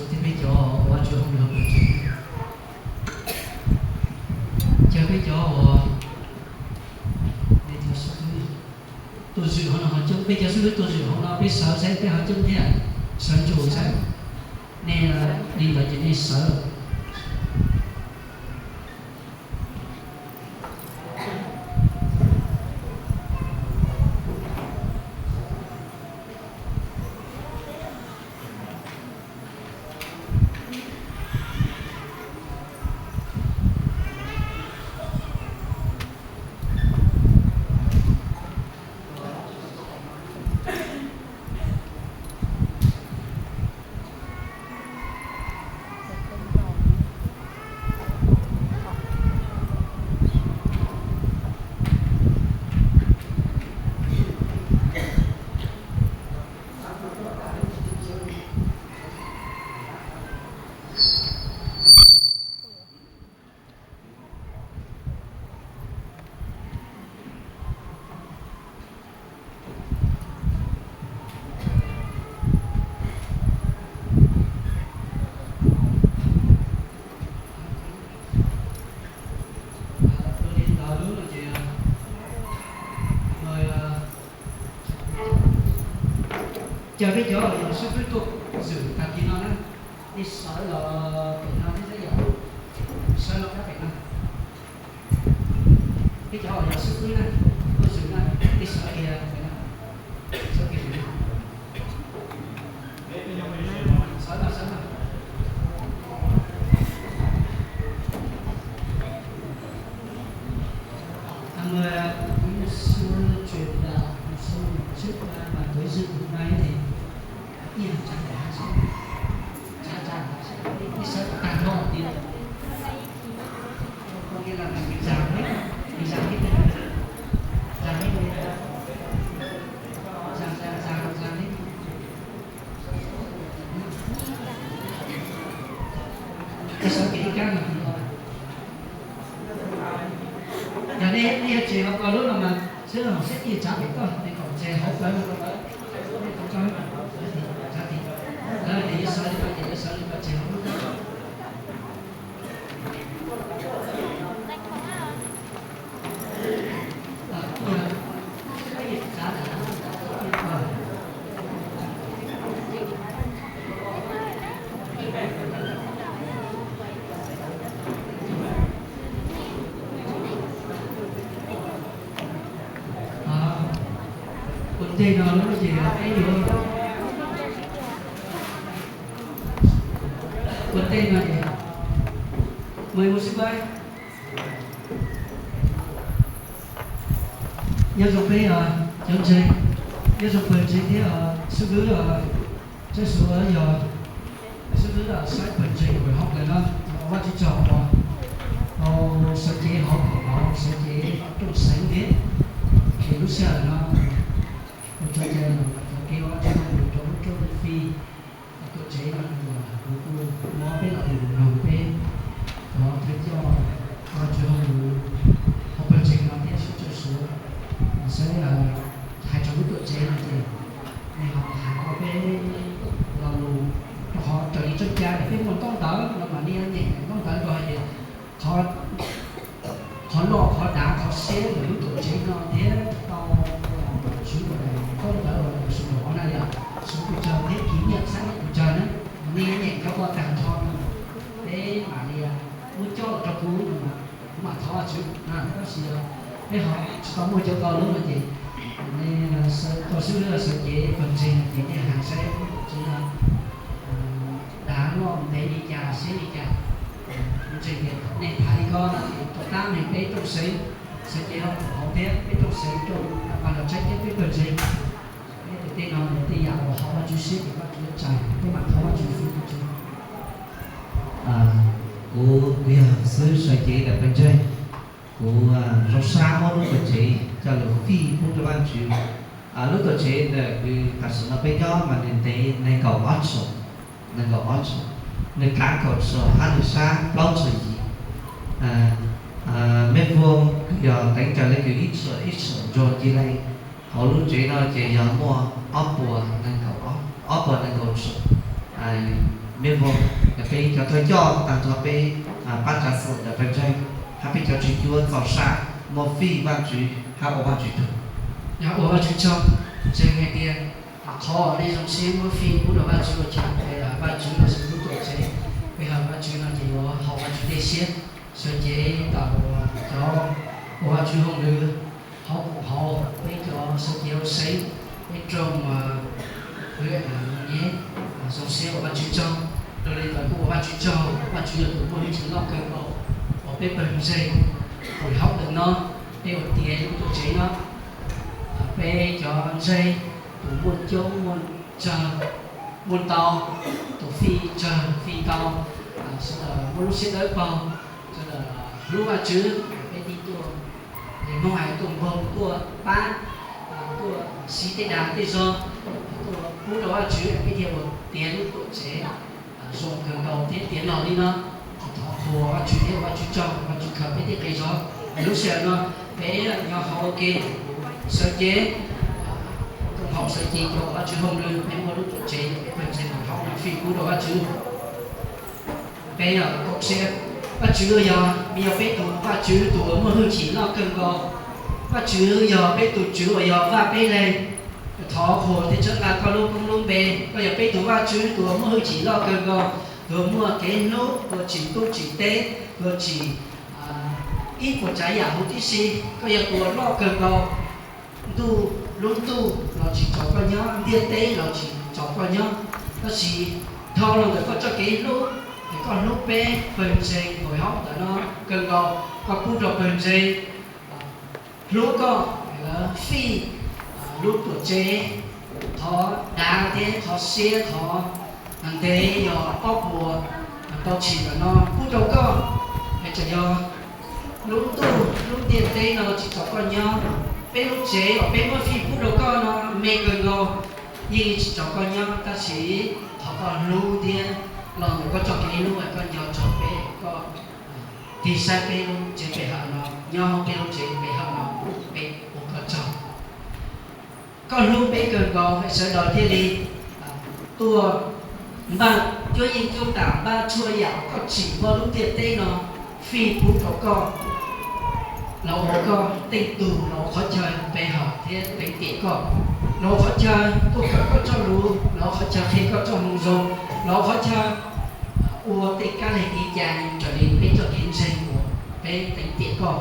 Thiab peb cov uas Vajtswv hauj lwm hauv pawg ntseeg, ces peb cov uas tuaj zwm hauv no ho coob, peb cov xib hwb tuaj zwm hauv no peb sawv saib peb ho coob thiab, sawv ntsuas saib. Nej li ntawd ces nej sawv. Ces peb cov uas xib hwb tuaj zwm tag kis no na, nej sawv los pem no thiab yom, sawv los qab pem no. Peb cov uas xib hwb na, tuaj zwm na, nej sawv kiag pem no, sawv kiag pem no. Sawv los, sawv los. Mục sư truyền đạo, mục sư trước ban tổ chức hôm nay thì yên lặng, trả trả cái sự tàn ho đi. Có nghĩa là mình dàn hết, mình dàn hết, dàn hết, dàn dàn dàn dàn hết. Cái số kỹ các mà Yog nej, nej yuav tsev hauv ko lub no mas sawv los seb ib tsam pem toj, nej kom tsev hauv ko lub no, nej kom tso, sawv li ko ces yuav sawv li ko tsev hauv lub ko. Ua ntej no lub ces peb yuav, ua ntej no ces mời một sư ba. Nyob zoo peb cov ntseeg, nyob zoo pawg ntseeg thiab xib hwb, Tswv Suav yog xib hwb saib pawg ntseeg uas hauv plawv no, Vajtswv tso tau sawv cev hauv phau, sawv cev rooj seev thiab, ces lub sij hawm no ua tso cai los cov kev ua tso rau lub rooj fij tuam tsev no, kuv kuj muab peb lo lus mloog peb thov thawj coj Vajtswv hauj lwm hauv pawg ntseeg no thiab sawv daws Suav saib hais rau lub tuam tsev no ces nej ho hais rau peb lo lus rau qhov raws li txoj cai peb muaj ntaub ntawv no mas nej nyeem ntaub ntawv rau hais tias qhov loj qhov dav qhov siab ntawm lub tuam tsev no thiab tau Tswv ntaub ntawv uas Suav hov na yom, Suav tus tsawg thiab kis nyiaj xab nyiaj tus tsawg na, nej nyeem rau koj tag nrho no peb mam li muab coj los rau kuv no mas kuv mam thov Vajtswv. Tab sis peb ho tsis tau muaj cov ko lub no ces tau xib hwb los sawv cev pawg ntseeg no ces nej hais saib lub tuam tsev no dav loj ntev li cas siab li cas. Ntseeg tias nej tham li ko no ces rau tab meeg peb rooj seev sawv cev hauv thiab peb rooj seev rau pas los tsheb thiab peb pawg ntseeg. Peb tus tej no yog tej yam uas haum Vajtswv siab ces Vajtswv yuav tsa peb mam thov Vajtswv xwb. Kuv, kuv yog xib hwb sawv cev ntawm pawg ntseeg. Kuv zoo sab muab lub tuam tsev coj los fij pub rau Vajtswv. Lub tuam tsev ntawm kws tam sim no peb nyob mas nws ntev nees nkaum ob txheej, nees nkaum ob txheej, nws kav kaum txheej hab nws sab plaub txheej yim mev vuag, kws yog teev caw le kws ib txheej ib txheej ntsuag ci le. Hauv lub tsev no ces yog muaj ob puas nees nkaum, ob puas nees nkaum txheej Mej Voog, peb cov thawj coj tag nrho peb pab tsav xwm ntawm pawg ntseeg hab peb cov tswv cuab txaus sa muaj fij Vaajtswv hab ua Vaajtswv tsaug. Yog ua Vaajtswv tsaug, ntseeg hais tias qhov nej zoo siab muab fij pub rau Vaajtswv ua cas, Vaajtswv los xwb lub tuam tsev, peb hawm Vaajtswv no ces yuav haum Vaajtswv tej siab. Sawv cev tau cov ua Vaajtswv hauj lwm hauv koom haum, peb cov sawv cev hauv xeev, peb rooj hwm nyeb, zoo siab ua Vaajtswv tsaug. Raws li ntawd kuj ua Vaajtswv tsaug, Vaajtswv yog tus muaj hwj chim loj kawg nkaus uas peb pawg ntseeg pum haub ntawm no, peb ua tiav lub tuam tsev no, peb cov ntseeg tus muaj coob muaj tsawg, muaj ntau, tus fij tsawg fij ntau, sawv daws muaj lub siab dawb paug, sawv daws hlub Vaajtswv, peb tib tuaj, Hmoob hais tuaj npoog tuaj pab, tuaj siv tej dag tej zog, tuaj pub rau Vaajtswv, peb thiaj ua tiav lub tuam tsev zoo kawg nkaus thiab tiav los li no. Thov qhuas Vaajtswv thiab ua Vaajtswv tsaug, Vaajtswv khaws peb tej qe zog. Lub sij hawm no peb nyob hauv ua ke, sawv cev koom haum, sawv cev cov ua Vaajtswv hauj lwm, peb muaj lub tuam tsev, peb pawg ntseeg mus hauv no fij pub rau Vaajtswv. Peb koom siab, Vaajtswv yog, yog peb tus Vaajtswv tus uas muaj hwj chim loj kawg nkaus. Vaajtswv yog peb tus Tswv uas yog Vaj Peb Leeg. Thov qhuas thiab tshab nqa koj lub koob lub npe, koj yog peb tus Vaajtswv tus uas muaj hwj chim loj kawg nkaus, tus uas muaj kev hlub, tus uas tsim ntuj tsim teb, tus uas tsim ib puas tsav yam huv tib si. Koj yog tus uas loj kawg nkaus, ntuj, lub ntuj los tsis tsaus koj nyob, ntiaj teb los tsis tsaus koj nyob. Tab sis dhau los ntawm koj txoj kev hlub, es koj hlub peb pawg ntseeg nyob hauv ntawm no kawg nkaus, koj pub rau pawg ntseeg hlub koj, lawv fij lub tuam tsev, qhov dav thiab qhov siab, qhov ntev yog ob puas tau tshim ntawm no pub rau koj. Es txawm yog lub ntuj lub ntiaj teb no tsis tsaus koj nyob, peb lub tsev uas peb muab fij pub rau koj no me kawg nkaus, yeej tsis tsaus koj nyob, tab sis thov koj hlub thiab los ntawm koj txoj kev hlub es koj nco txog peb, koj tig saib peb lub tsev pe hawm no, nyob peb lub tsev pe hawm no, peb ua koj tsaug. Koj hlub peb kawg nkaus, sawv daws thiaj li tuaj npaj cuab yeej cuab tam, npaj txhua yam uas koj tsim npaj lub ntiaj teb no fij pub rau koj, los ua koj tej tug, los ua qhov chaw pe hawm thiab teev tiam koj, los ua qhov chaw tuaj kawm koj txoj lus, los ua qhov chaw qhia koj txoj moo zoo, los ua qhov chaw ua tej kab lig kev cai raws li peb txoj kev ntseeg uas peb teev tiam koj.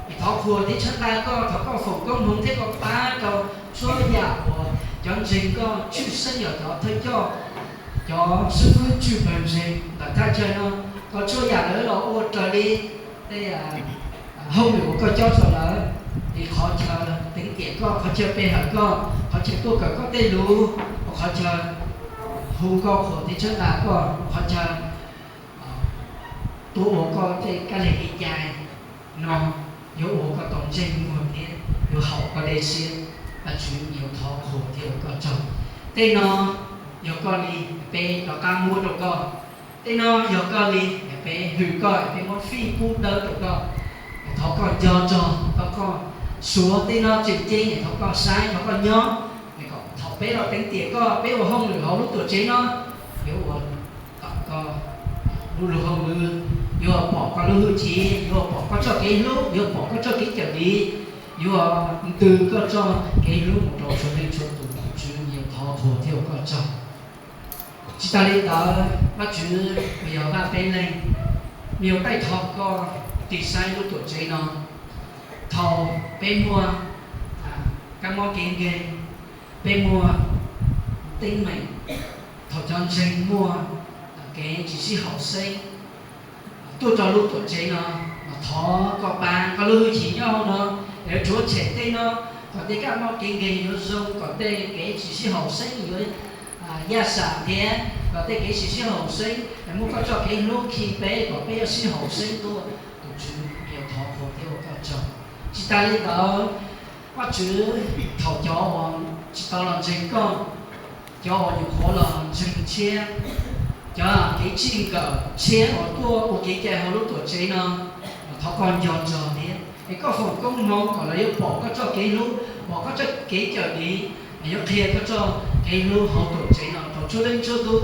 Es thov qhuas thiab tshab nqa koj, thov koj foom koob hmoov thiab koj pab rau txhua yam uas cov ntseeg koj tshwj xeeb yog cov thawj coj, cov xib fwb tswj pawg ntseeg ntawm thaj chaw no, kom txhua yam lawv los ua raws li tej hauj lwm uas koj cob rau lawv, li qhov chaw teev tiam koj, qhov chaw pe hawm koj, qhov chaw tuaj kawm koj tej lus, qhov chaw hu koj qhuas thiab tshab nqa koj, qhov chaw tuaj ua koj tej kab lig kev cai no, yuav ua koj tau ntsej muag thiab yuav haum koj dej siab. Vajtswv, yuav thov qhuas thiab ua koj tsaug. Tej no yog koj li, peb rov qab muab rau koj. Tej no yog koj li, peb hwm koj, peb muab fij pub dawb rau koj. Thov koj nco txog, thov koj suav tej no tseem ceeb, thov koj saib, thov koj nyob, kom thaum peb los teev tiam koj, peb ua hauj lwm hauv lub tuam tsev no, yuav ua tom koj lub lug hauj lwm, yuav pom koj lub hwj chim, yuav pom koj txoj kev hlub, yuav pom koj txoj kev cawm dim, yuav ntws koj txoj kev hlub mus rau txhua leej txhua tus. Vajtswv, yuav thov qhuas thiab ua koj tsaug. Tsis tas li ntawd, Vajtswv uas yog Vaj Peb Leeg, yuav taij thov koj tig saib lub tuam tsev no. Thaum peb muaj kab mob kev nkeeg, peb muaj teeb meem, thaum cov ntseeg muaj kev tsis sib haum xeeb tuaj rau lub tuam tsev no, thov koj pab koj lub hwj chim nyob hauv no, es rhuav tshem tej no, kom tej kab mob kev nkeeg yuav zoo, kom tej kev tsis sib haum xeeb yuav yaj sam thiab kom tej kev tsis sib haum xeeb es muab koj txoj kev hlub khi peb kom peb yuav sib haum xeeb tuaj. Tus Tswv, yuav thov qhuas thiab ua koj tsaug. Tsis tas li ntawd, Vajtswv, thaum cov uas tsis tau los ntseeg koj, cov uas nyuam qhuav los ntseeg tshiab, cov kev txij nkawm tshiab uas tuaj ua kev cai hauv lub tuam tsev no, thov koj nco txog thiab es koj foom koob hmoov kom lawv yuav pom koj txoj kev hlub, pom koj txoj kev cawm dim, yuav qhia koj txoj kev hlub hauv tuam tsev no rau Tshuaj leej tshuaj tub,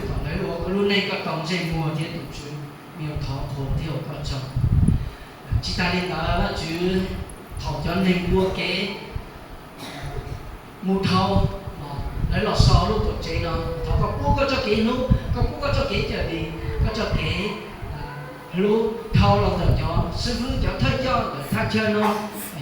kom lawv ua koj lub neej koj tau ntsej muag thiab tus Tswv, yuav thov qhuas thiab ua koj tsaug. Tsis tas li ntawd, Vajtswv, thaum cov neeg ua kev mus dhau, lawv los so lub tuam tsev no, thov koj pub koj txoj kev hlub, koj pub koj txoj kev cawm dim, koj txoj kev hlub dhau los ntawm cov xib fwb, cov thawj coj ntawm thaj chaw no,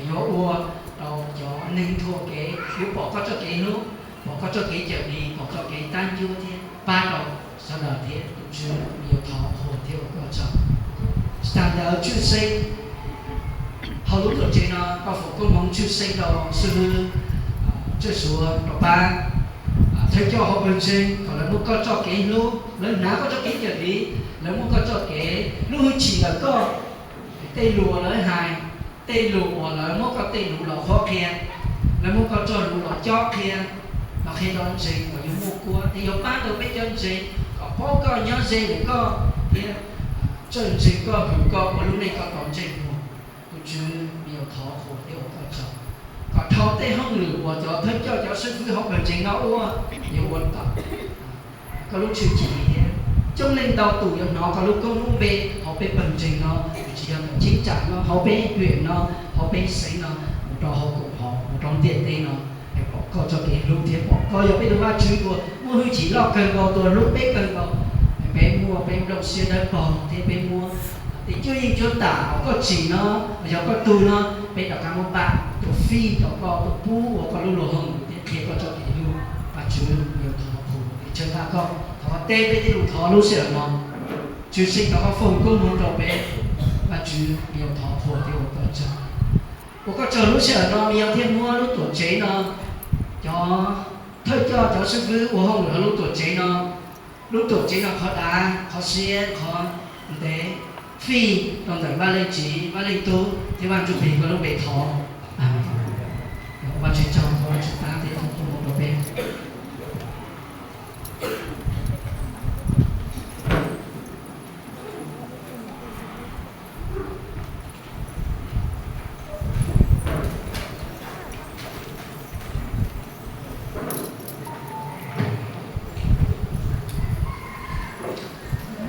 yuav ua rau cov neeg dhau kev yuav pom koj txoj kev hlub, pom koj txoj kev cawm dim, pom koj kev tab ncuab thiab pab rau sawv daws thiab. Tus Tswv, yuav thov qhuas thiab ua koj tsaug. Tsis tas ntawd, tshwj xeeb hauv lub tuam tsev no koj foom koob hmoov tshwj xeeb rau xib fwb Tswj Suav rov pab thawj coj hauv pawg ntseeg kom lawv muaj koj txoj kev hlub, lawv hnav koj txoj kev cawm dim, lawv muaj koj txoj kev lub hwj chim ntawm koj. Tej lus uas lawv hais, tej lus uas lawv muab koj tej lus los qhuab qhia, lawv muab koj txoj lus los cob qhia, los qhia tau ntseeg kom yuav muaj kuab thiab yuav pab tau peb cov ntseeg kom paub koj, nyob ze ntawm koj thiab txawj ntseeg koj, hwm koj ua lub neej koj tau ntsej muag. Tus Tswv, yuav thov qhuas thiab ua koj tsaug kom dhau tej hauj lwm uas cov thawj coj cov xib fwb hauv pawg ntseeg no ua, yuav ua tau koj lub tshwj chim thiab coob leej ntau tus yuav hnov koj lub koob lub npe hauv peb pawg ntseeg no, tsis yog ntawm cheeb tsam no, hauv peb hwm no, hauv peb xeev no, mus rau hauv koom haum, mus rau ntiaj teb no, pom koj txoj kev hlub thiab pom koj yog peb tus Vajtswv uas muaj hwj chim loj kawg nkaus, tus hlub peb kawg nkaus. Peb muaj peb nplooj siab dawb paug thiab peb muab tej cuab yeej cuab tam uas koj tsim no, yog koj tug no, peb rov qab muab npaj tuaj fij rau koj, tuaj pub ua koj lub luag hauj lwm thiab qhia koj txoj kev hlub. Vajtswv, yuav thov qhuas thiab tshawb nqa koj, thov koj teb peb tej lus thov lub sij hawm no. Tshwj xeeb thov koj foom koob hmoov rau peb. Vajtswv, yuav thov qhuas thiab ua koj tsaug. Ua koj tsaug lub sij hawm no, yog thiaj muab lub tuam tsev no, cov thawj coj cov xib fwb ua hauj lwm hauv lub tuam tsev no, lub tuam tsev no qhov dav qhov siab qhov ntev fij rau ntawm Vaj Leej Txiv, Vaj Leej Tub thiab Vaj Ntsuj Plig koj lub npe thov. Vajtswv tsaug.